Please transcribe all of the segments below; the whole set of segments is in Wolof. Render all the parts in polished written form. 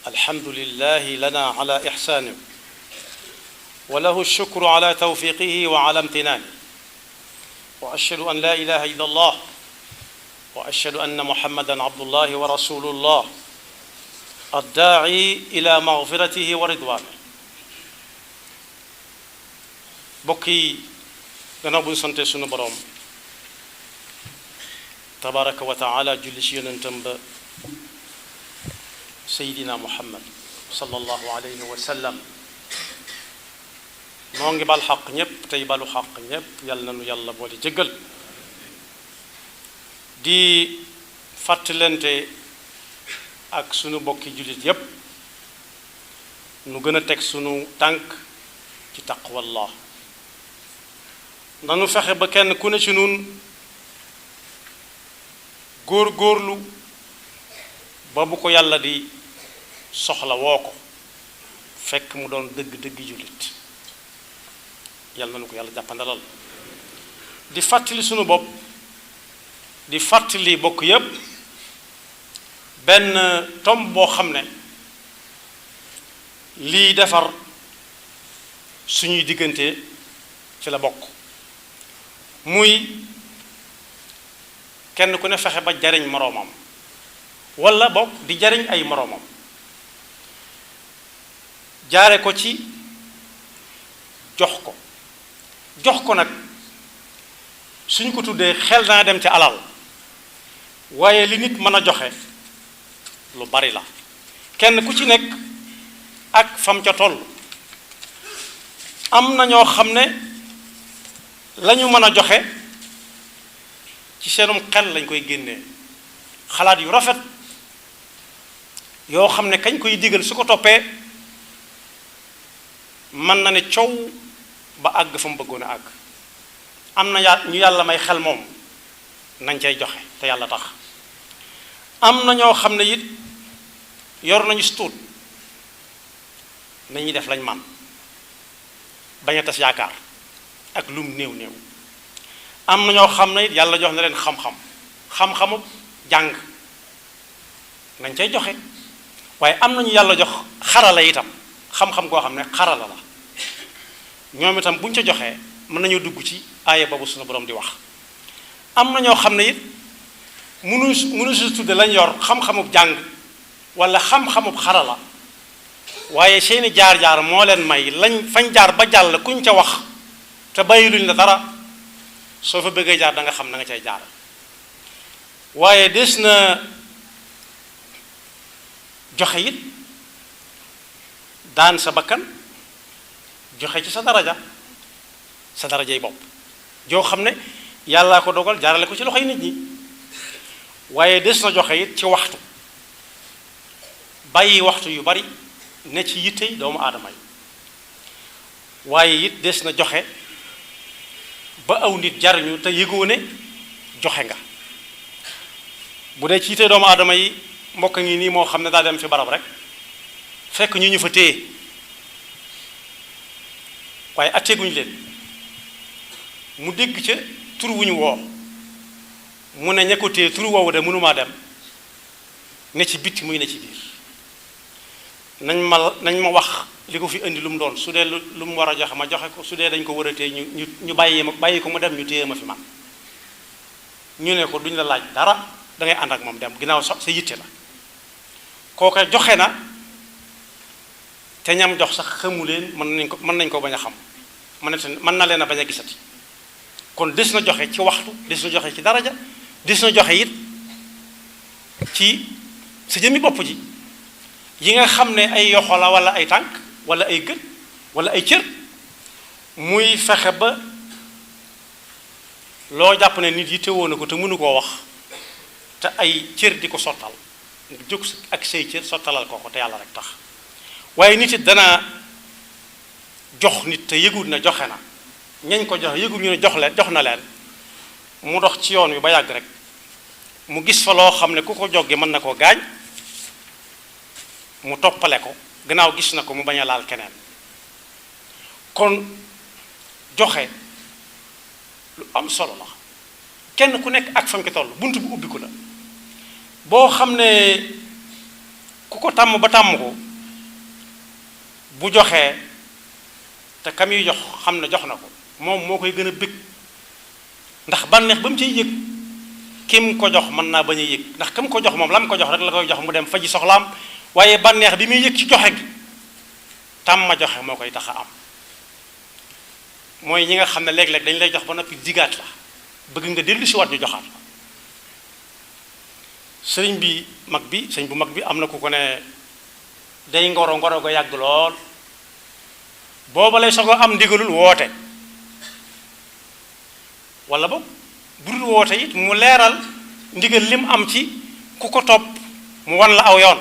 الحمد لله لنا على إحسانه وله الشكر على توفيقه وعلى امتنانه وأشهد أن لا إله إلا الله وأشهد أن محمدا عبد الله ورسول الله الداعي إلى مغفرته ورضوانه بكي غنابو سانتي سونو بروم تبارك وتعالى جل يونتم سيدنا محمد صلى الله عليه وسلم نونغي بال حق ñep tay balu حق ñep yalla nanu yalla boli jéggal di fàttalante ak sunu bokki julit yépp nu gëna tek sunu tànk ci taqwallah nanu fexe ba kenn ku ne ci nun góor góorlu ba bu ko yàlla di soxla woo ko fekk mu doon dëgg-dëgg julit yàlla na ko yàlla jàppandalal di fàttali sunu bopp di fàttali bokk yépp benn tomb boo xam ne lii defar suñuy diggante ci la bokk muy kenn ku ne fexe ba jariñ moroomam wala bokk di jariñ ay moroomam jaare ko ci jox ko nag suñ ko tuddee xel naa dem ci alal waaye li nit mën a joxe lu bari la kenn ku ci nekk ak fam ca toll am na ñoo xam ne lañu mën a joxe ci seenum xel lañ koy génnee xalaat yu rafet yoo xam ne kañ koy digal su ko toppee mën na ne coow ba àgg fa mu bëggoon a àgg am na ñu yàlla may xel moom nañ cay joxe te yàlla tax am na ñoo xam ne it yor nañu si tuut nañuy def lañ man bañ a tas yaakaar ak lum néew néew am na ñoo xam ne it yàlla jox na leen xam-xamu jàng nañ cay joxe waaye am nañu yàlla jox xarala itam xam-xam koo xam ne xarala la ñoom itam buñ ca joxee mën nañu dugg ci aaya boobu suñu borom di wax am na ñoo xam ne it mënu si tudde lañ yor xam-xamub jàng wala xam-xamub xarala waaye seeni jaar-jaar moo leen may lañ fañ jaar ba jàll kuñ ca wax te bàyyi luñ la dara soo fa bëggee jaar da nga xam na nga cay jaar waaye des na joxe it daan sa bakkan joxe ci sa darajay bopp joo xam ne yàllaa ko dogal jaarale ko ci loxoy nit ñi waaye des na joxe it ci waxtu bàyyi waxtu yu bari ne ci yittey doomu aadama yi waaye it des na joxe ba aw nit jariñu te yëgoo ne joxe nga bu dee ci yittey doomu aadama yi mbokk ngi nii moo xam ne daa dem fi barab rek fekk ñu fa téye waaye atteeguñu leen mu dégg ca tur wu ñu woo mu ne ña ko téye tur woowu de mënumaa dem ne ci bitti muy ne ci biir nañ ma wax li ko fi indi lu mu doon su dee lu mu war a joxe ma joxe ko su dee dañ ko war a téye ñu bàyyi ko mu dem ñu téye ma fi man ñu ne ko duñ la laaj dara da ngay ànd ak moom dem ginnaaw sa yitte la kooka joxe na te ñam jox sax xamu leen mën nañ ko bañ a xam mën na leen a bañ a gisati kon des na joxe ci waxtu des na joxe ci daraja des na joxe it ci sa jëmmi bopp ji yi nga xam ne ay yoxo la wala ay tànk wala ay gët wala ay cër muy fexe ba loo jàpp ne nit yi teewoo na ko te mënu koo wax te ay cër di ko sottal nga jóg ak say cër sottalal ko te yàlla rek tax waaye nit it dana jox nit te yëgul na joxe na ñañ ko jox yëgul ñu ne jox na leen mu dox ci yoon wi ba yàgg rek mu gis fa loo xam ne ku ko jogge mën na koo gaañ mu toppale ko gannaaw gis na ko mu bañ a laal keneen kon joxe lu am solo la kenn ku nekk ak fam ki toll bunt bu ubbiku la boo xam ne ku ko tàmm ba tàmm ko bu joxee te kam yi jox xam ne jox na ko moom moo koy gën a bëgg ndax bànneex ba mu ciy yëg kim ko jox mën naa bañ a yëg ndax kam ko jox moom la mu ko jox rek la koy jox mu dem faji soxlaam waaye bànneex bi muy yëg ci joxe gi tàmm ma joxe moo koy tax a am mooy ñi nga xam ne léeg-léeg dañ lay jox ba noppi digaat la bëgg nga dellu si waat ñu joxaat la sëriñ bu mag bi am na ku ko ne day ngoro ga yàgg lool booba lay soog a am ndigalul woote wala boog budul woote it mu leeral ndigal lim am ci ku ko topp mu wan la aw yoon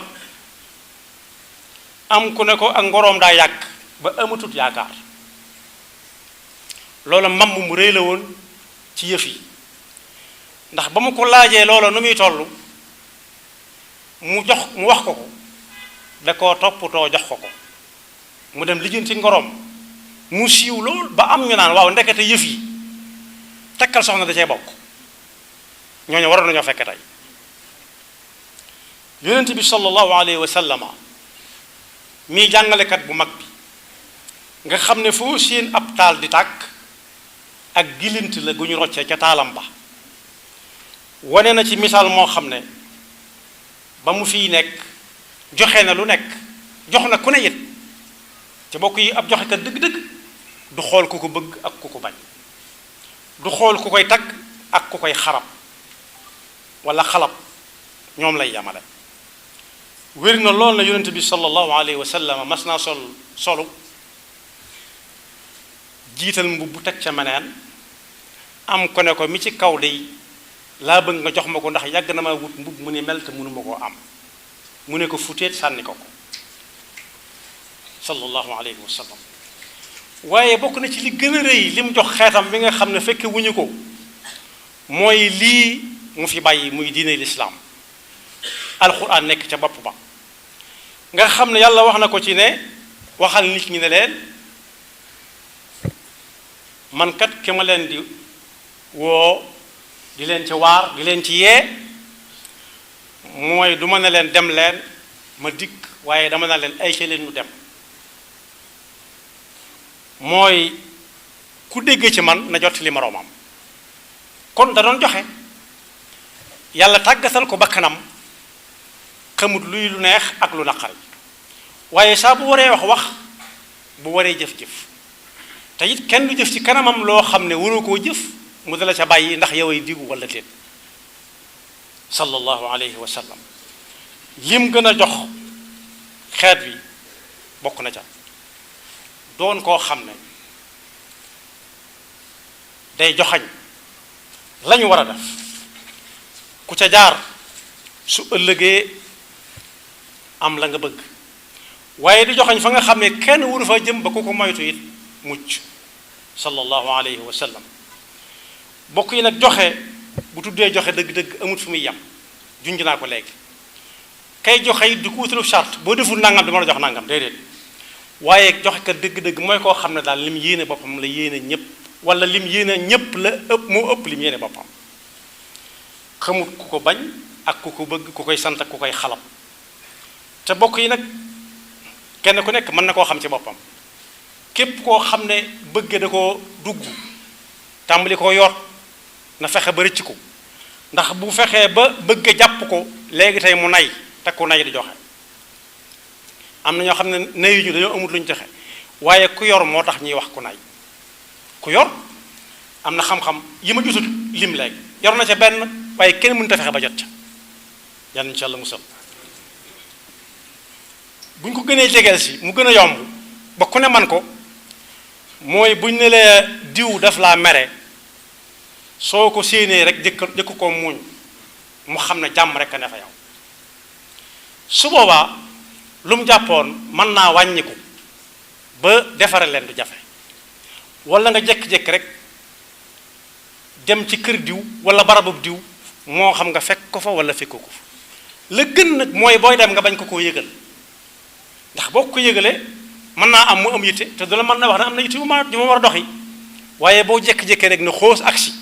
am ku ne ko ak ngoroom daa yàgg ba amatut yaakaar loola mam mu rëy la woon ci yëf yi ndax ba mu ko laajee loola nu muy toll mu wax ko da koo toppatoo jox ko mu dem lijjanti ngoroom mu siiw lool ba am ñu naan waaw ndekete yëf yi takkal soxna da cee bokk ñooñu waroon nañoo fekke tey yonent bi sallallahu alayhi wa sallama mii jàngalekat bu mag bi nga xam ne foo seen ab taal di tàkk ak gilint la gu ñu roccee ca taalam ba wane na ci misaal moo xam ne ba mu fiy nekk joxe na lu nekk jox na ku ne it te bokk yi ab joxe kat dëgg-dëgg du xool ku ko bëgg ak ku ko bañ du xool ku koy tagg ak ku koy xarab wala xalab ñoom lay yamale wér na lool na yonent bi sallallahu alayhi wa sallam mas naa solu jiital mbubb teg ca meneen am ko ne ko mi ci kaw day laa bëgg nga jox ma ko ndax yàgg na ma wut mbubb mu ni mel te mënuma koo am mu ne ko futeet sànni ko sallallahu alayhi wa sallam waaye bokk na ci li gën a rëy li mu jox xeetam bi nga xam ne fekke wuñu ko mooy lii mu fi bàyyi muy diine lislaam alquran nekk ca bopp ba nga xam ne yàlla wax na ko ci ne waxal nit ñi ne leen man kat ki ma leen di woo di leen ci waar di leen ci yee mooy du ma ne leen dem leen ma dikk waaye dama na leen ay ca leen ñu dem mooy ku dégg ci man na jot li moroomam kon da doon joxe yàlla tàggatal ko bakkanam xamut luy lu neex ak lu naqari waaye saa bu waree wax bu waree jëf-jëf te it kenn du jëf ci kanamam loo xam ne waroo koo jëf mu dala ca bàyyi ndax yow ay digu wala déet sallallahu alayhi wa sallam lim gën a jox xeet bi bokk na ca doon koo xam ne day joxañ lañu war a def ku ca jaar su ëllëgee am la nga bëgg waaye di joxañ fa nga xam ne kenn waru fa jëm ba ku ko moytu it mucc sallallahu alayhi wa sallam bokk yi nag joxe bu tuddee joxe dëgg-dëgg amut fu muy yem junj naa ko léegi kay joxe it du ko wutalu charte boo deful nangam dama la jox nangam déedéet waaye joxe kat dëgg-dëgg mooy koo xam ne daal lim yéene boppam la yéene ñëpp wala lim yéene ñëpp la ëpp moo ëpp lim yéene boppam xamut ku ko bañ ak ku ko bëgg ku koy sant ak ku koy xalab te bokk yi nag kenn ku nekk mën na koo xam ci boppam képp koo xam ne bëgg da koo dugg tàmbali koo yor na fexe ba rëcc ko ndax bu fexee ba bëgg jàpp ko léegi tey mu nay te ku nay di joxe am na ñoo xam ne nayuñu dañoo amut lu ñu joxe waaye ku yor moo tax ñuy wax ku nay ku yor am na xam-xam yi ma jutut lim léegi yor na ca benn waaye kenn mënut a fexe ba jot ca yàlla insha Allah musal bu ñu ko gënee jegeel si mu gën a yomb ba ku ne man ko mooy buñ ne lee diw daf laa mere soo ko séenee rek jëkk ko muuñ mu xam ne jàmm rek a ne fa yow su boobaa lu mu jàppoon mën naa wàññiku ba defare leen du jafe wala nga jékki-jékki rek dem ci kër diw wala barabub diw moo xam nga fekk ko fa wala fekk ko fa la gën nag mooy booy dem nga bañ ko koo yëgal ndax boo ko yëgalee mën naa am mu am yitte te du la mën na wax ne am na yitte yu ma war a doxi waaye boo jékki-jékki rek ne xoos aksi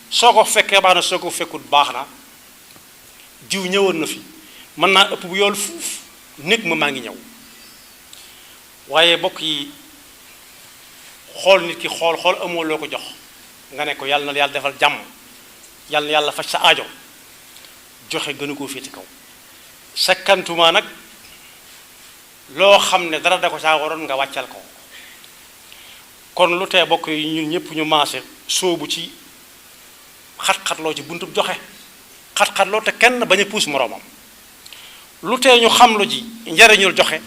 soo ko fekkee baax na soo ko fekkut baax na diw ñëwoon na fi mën naa ëpp bu yool fuuf nekk ma maa ngi ñëw. waaye bokk yi xool nit ki xool amoo loo ko jox nga ne ko yàlla na yàlla defal jàmm yàlla na yàlla faj sa aajo joxe gënu koo féeti kaw. sakkantuma nag loo xam ne dara da ko caa waroon nga wàccal ko. kon lu tee bokk yi ñun ñëpp ñu maase sóobu ci xat-xatloo ci buntub joxe xat-xatloo te kenn bañ a puus moroomam. lu tee ñu xam lu ji njariñul joxe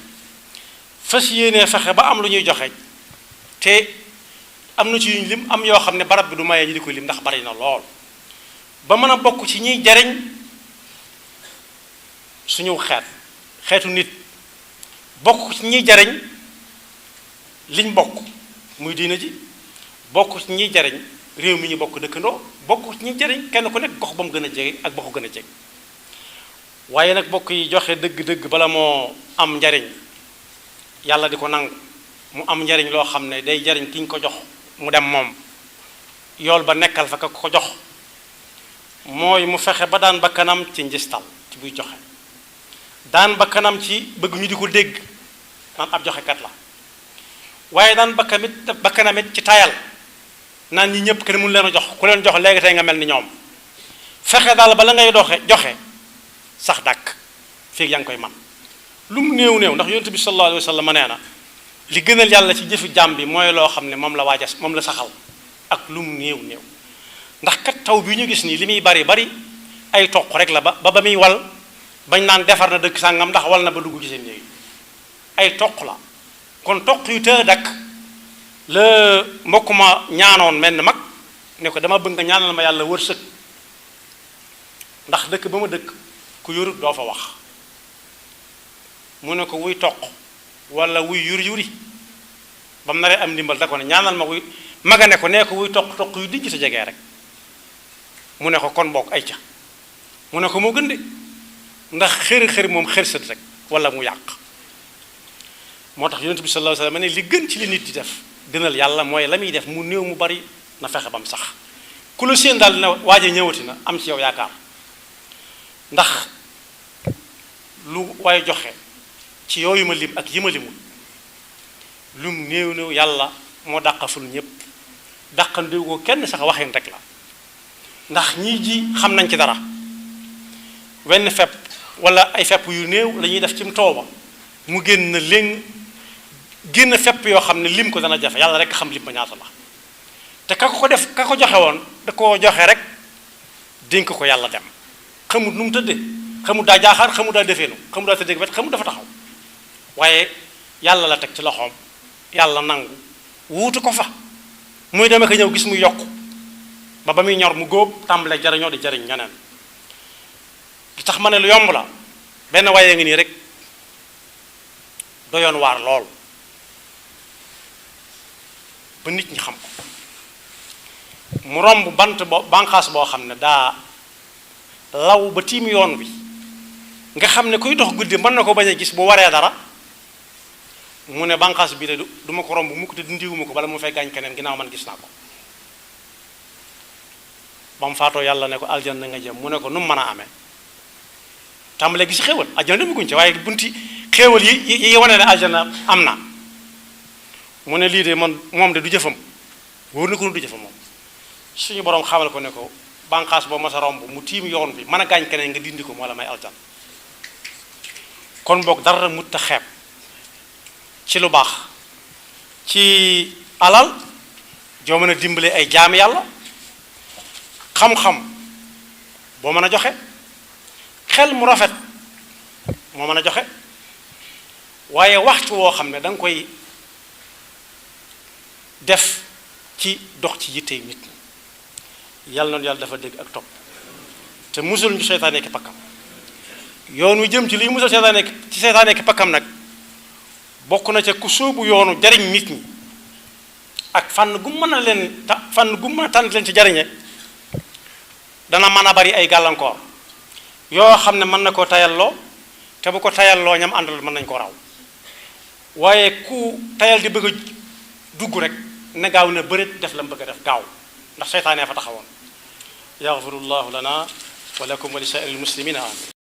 fas yéenee fexe ba am lu ñuy joxe te am na ci yuñ lim am yoo xam ne barab bi du mayee ñu di koy lim ndax bari na lool ba mën a bokk ci ñiy jariñ suñu xeetu nit bokk ci ñiy jariñ liñ bokk muy diina ji bokk ci ñiy jariñ réew mi ñu bokk dëkkandoo bokk ci ñiy jariñ kenn ku nekk gox ba mu gën a jege ak ba ko gën a jege. waaye nag bokk yi joxe dëgg-dëgg bala moo am njariñ yàlla di ko nangu mu am njariñ loo xam ne day jariñ ki ñu ko jox mu dem moom yool ba nekkal fa ka ko jox mooy mu fexe ba daan bakkanam ci njistal ci buy joxe daan bakkanam ci bëgg ñu di ko dégg naan ab joxekat la waaye daan bakkanamit ci tayal naan ñi ñëpp kenn mënu leen a jox ku leen jox léegi tey nga mel ni ñoom fexe daal ba la ngay joxe sax dàkk feeg yaa ngi koy man lu mu néew ndax yonent bi sallallahu alayhi wa sallam nee na li gënal yàlla ci jëfi jàmm bi mooy loo xam ne moom la saxal ak lu mu néew ndax kat taw bi ñu gis nii li muy bari ay toq rek la ba muy wal bañ naan defar na dëkk sàngam ndax wal na ba dugg ci seen néeg ay toq la kon toq yu të dakk la mbokk ma ñaanoon mel ni mag ne ko dama bëgg nga ñaanal ma yàlla wërsëg ndax dëkk ba ma dëkk ku yorut doo fa wax mu ne ko wuy toq wala wuy yuri ba mu naree am ndimbal da ko ne ñaanal ma wuy maga ne ko nee ko wuy toq yu dijj sa jegee rek mu ne ko kon bokk ay ca mu ne ko moo gën de ndax xër moom xër sët rek wala mu yàq moo tax yonent bi sallallahu alayhi wasallam ne li gën ci li nit di def gënal yàlla mooy la muy def mu néew mu bari na fexe ba mu sax ku la séen daal na waaje ñëwati na am ci yow yaakaar ndax lu waaye joxe ci yooyu ma lim ak yi ma limul lum néew yàlla moo dàqaful ñëpp dàqandiw ko kenn sax waxin rek la ndax ñii ji xam nañ ci dara wenn fepp wala ay fepp yu néew la ñuy def ci tooba mu génn léegi génn fepp yoo xam ne lim ko dana jafe yàlla rek xam lim ba ñaata la te ka ko joxe woon da koo joxe rek dénk ko yàlla dem xamut nu mu tëddee xamut daa jaaxaar xamut daa defeenu xamut daa tëddee wet xamut dafa taxaw waaye yàlla la teg ci loxoom yàlla nangu wuutu ko fa muy demee ko ñëw gis muy yokk ba muy ñor mu góob tàmbalee jariñoo di jariñ ñeneen li tax ma ne lu yomb la benn waaye ngi nii rek doyoon waar lool ba nit ñi xam ko mu romb banqaas boo xam ne daa law ba tiim yoon wi nga xam ne kuy dox guddi mën na ko bañ a gis bu waree dara mu ne banqaas bi de du ma ko romb mukk te dindiwuma ko bala mu fay gaañ keneen ginnaaw man gis naa ko ba mu faatoo yàlla ne ko aljanna nga jëm mu ne ko nu mu mën a amee tàmbalee gis xéewal aljanna demaguñ ci waaye bunti xéewal yi wane ne aljanna am na mu ne lii de moom de du jëfam wóor na ko du jëfam moom suñu borom xamal ko ne ko banqaas boo ma sa romb mu tiim yoon bi mën a gaañ keneen nga dindi ko moo la may aljanna kon boog dara mut a xeeb ci lu baax ci alal joo mën a dimbale ay jaami yàlla xam-xam boo mën a joxe xel mu rafet moo mën a joxe waaye waxtu woo xam ne da nga koy def ci dox ci yittey nit ñi yàlla noonu yàlla dafa dégg ak topp te musul ñu seytaane ki pakkam yoon wi jëm ci liy musal seytaane ki pakkam nag bokk na ca ku sóobu yoonu jariñ nit ñi ak fànn gu mën a tànn leen ci jariñe dana mën a bari ay gàllankoor yoo xam ne mën na koo tayalloo te bu ko tayalloo ñam àndal mën nañ ko raw waaye ku tayal di bëgg a dugg rek ne gaaw na bëreet def la mu bëgg a def gaaw ndax seytaanee fa taxawoon yaxfirullahu lana wa lakum wa li saa'iril muslimina amin